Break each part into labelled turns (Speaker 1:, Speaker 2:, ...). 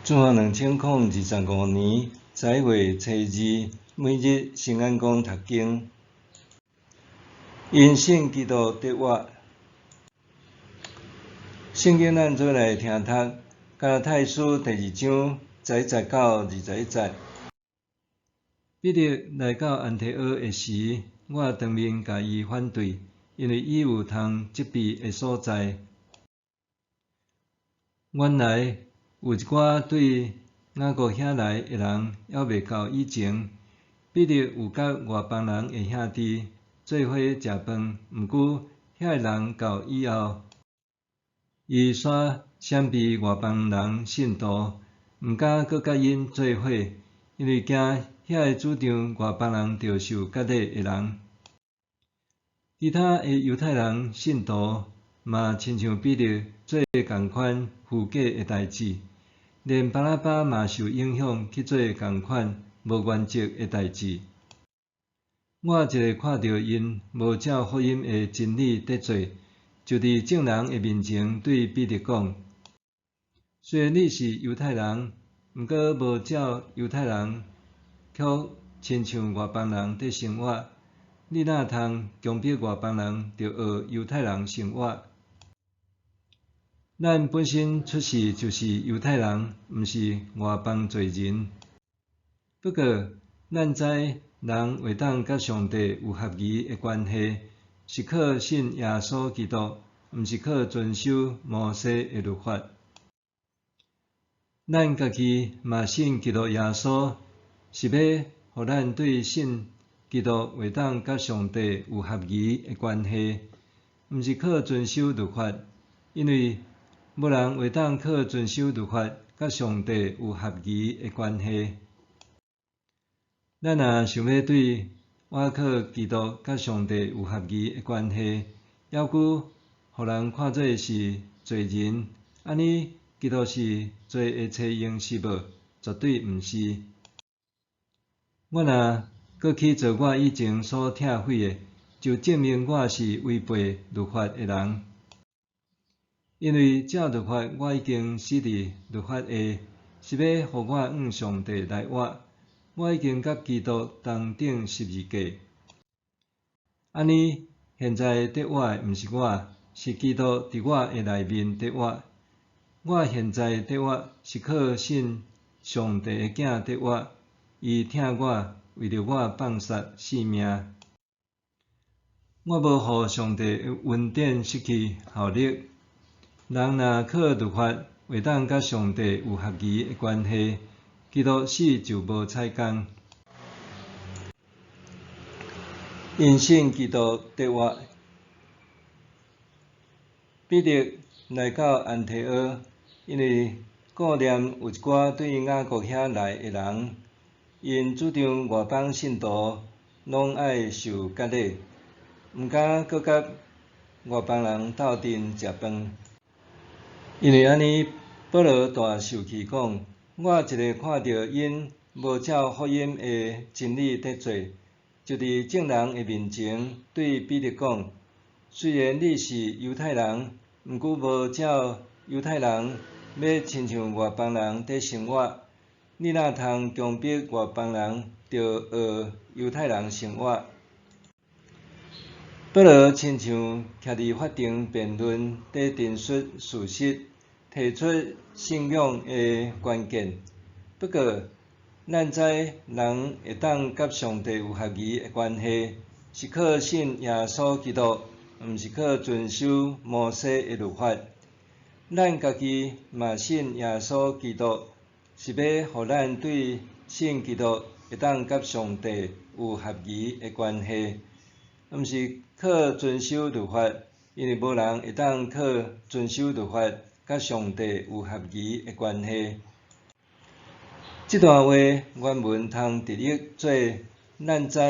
Speaker 1: 主後2025年11月初二，每日聖安公讀經，因信基督得活。聖經咱做來聽讀，加拉太書第二章十一節到21節。彼得來到安提阿的時，我當面共伊反對，因為伊有通責備的所在。原來有一寡對雅各遐來的人猶未到以前，彼得有佮外邦人的兄弟做伙食飯，毋過遐个人到以後，伊煞閃避外邦人信徒，毋敢閣佮𪜶做伙，因為驚遐个主張外邦人著受割禮的人。其他的猶太人信徒嘛親像彼得做仝款虛假的代誌，連巴拿巴嘛受影響去做仝款無原則的代誌。我一下看著𪜶無照福音的真理佇做，就佇眾人的面前對彼得講：雖然你是猶太人，毋過無照猶太人，卻親像外邦人佇生活，你哪通強迫外邦人著學猶太人生活？咱本身出世就是猶太人，毋是外邦罪人。不過，咱知人會當佮上帝有合宜的關係，是靠信耶穌基督，毋是靠遵守摩西的律法。咱家己嘛信基督耶穌，是欲予咱對信基督會當佮上帝有合宜的關係，毋是靠遵守律法，因為無人會當靠遵守律法，佮上帝有合宜的關係。咱若想欲對倚靠基督佮上帝有合宜的關係，猶閣予人看做是罪人，按呢基督是罪的車用是無？絕對毋是。我若閣去做我以前所拆毀的，就證明我是違背律法的人。因為照律法，我已經死佇律法下，是欲予我向上帝來活。我已經佮基督同釘十字架。按呢，現在得活的毋是我，是基督佇我的內面得活。我現在得活，是靠信上帝的囝得活，伊疼我，為著我放殺性命。我無予上帝的恩典失去效力。人若靠律法會當佮上帝有合宜的關係，基督死就無彩工。因信基督得活。彼得來到安提阿，因為顧念有一寡對雅各遐來的人，𪜶主張外邦信徒攏愛受割禮，毋敢閣佮外邦人鬥陣食飯。因為按呢，保羅大受氣講：我一下看著𪜶無照福音的真理佇做，就佇眾人的面前對彼得講：雖然你是猶太人，毋過無照猶太人欲親像外邦人佇生活，你哪通強迫外邦人著學猶太人生活？保羅親像徛佇法庭辯論，佇陳述事實，提出信仰的關鍵。不過，咱知人會當佮上帝有合宜的關係，是靠信耶穌基督，毋是靠遵守摩西的律法。咱家己嘛信耶穌基督，是欲予咱對信基督會當佮上帝有合宜的關係，毋是靠遵守律法，因為無人會當靠遵守律法佮上帝有合宜的關係。這段話原文通直譯做：咱知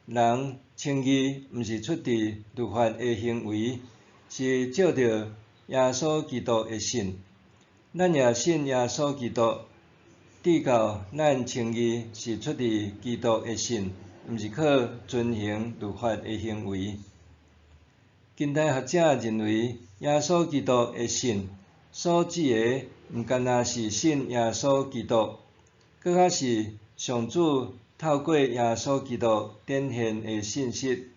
Speaker 1: 人稱義毋是出佇律法的行為，是藉著耶穌基督的信。咱也信耶穌基督，直到咱稱義是出佇基督的信，毋是靠遵行律法的行為。近代學者認為，耶穌基督的信所指的毋干焦是信耶穌基督，閣較是上主透過耶穌基督展現的信息。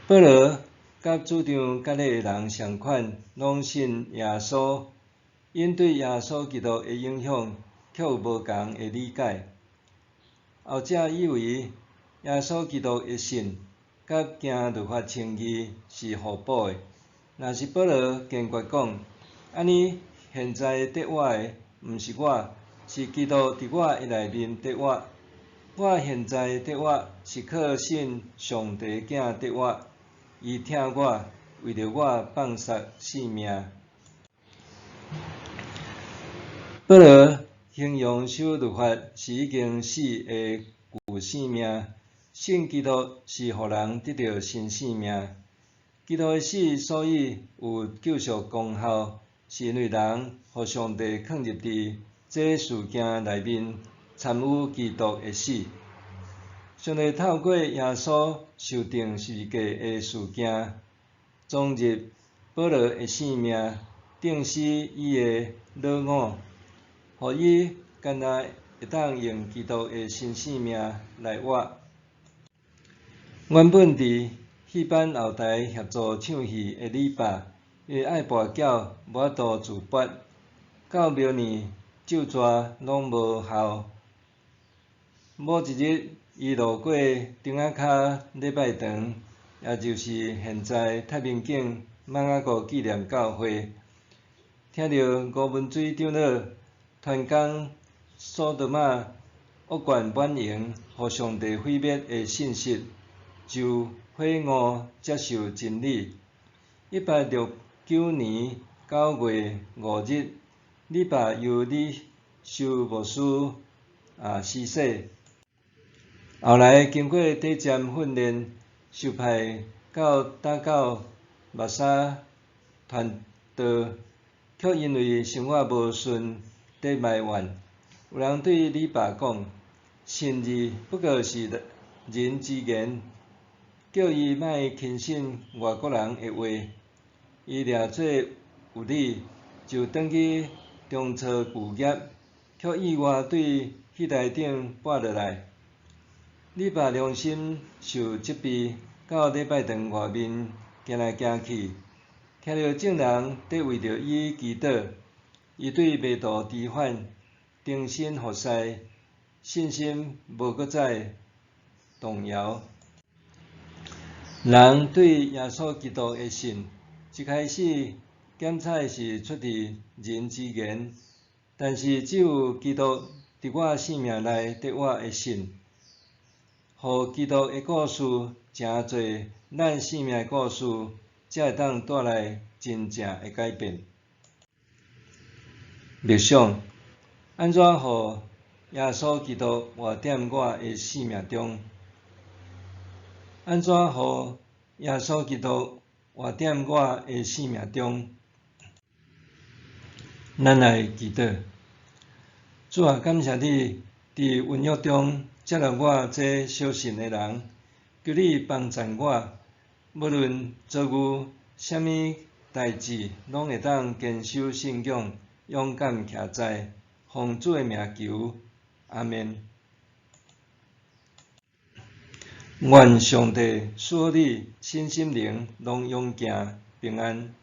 Speaker 1: 保羅佮主張割禮的人仝款，攏信耶穌，𪜶對耶穌基督的影響卻有無仝的理解。後者以為耶穌基督的信佮行律法稱義是互補的。若是保羅堅決講，按呢現在得活的，毋是我，是基督佇我的內面得活。我現在得活，是靠信上帝囝得活，伊疼我，為著我放殺性命。保羅形容守律法是已經死的舊生命，信基督是予人得著新生命。基督的死所以有救贖功效，是因為人予上帝囥入佇這事件內面，參與基督的死。上帝透過耶穌受釘十字架的事件，裝入保羅的生命，釘死伊的老我，予伊干焦會當用基督的新生命來活。原本佇戲班後台協助唱戲的李爸，因為愛跋筊，無法度自拔，到明年咒詛攏無效。某一日，伊路過竹仔跤禮拜堂，也就是現在太平景蠓仔菇紀念教會，聽著吳文水長老傳講索多瑪惡貫滿盈，予上帝毀滅的信息，就悔悟接受真理。1869年9月5日，李爸由李修牧師施洗。後來經過短暫訓練，受派到打狗密沙傳道，卻因為生活無順，得埋怨。有人對李爸講：信字不過是人之言，叫伊莫輕信外國人的話。伊掠做有理，就轉去重操舊業，卻意外對戲台頂跋落來。李爸良心受責備，到禮拜堂外面行來行去，聽著眾人佇為著伊祈禱，伊對迷途知返，重新服侍，信心無閣再動搖。人對耶穌基督的信，一開始檢採是出佇人之言，但是只有基督佇我生命內得活的信，予基督的故事成做咱生命的故事，才會當帶來真正的改變。默想，按怎予耶穌基督活佇我的生命中？按怎予耶穌基督活佇我的生命中？咱來祈禱。主啊，感謝你佇瘟疫中接納我這小信的人，求你幫贊我，無論遭遇啥物代誌，攏會當堅守信仰，勇敢徛在，奉主的名求，阿們。願上帝賜予你身心靈攏勇健平安。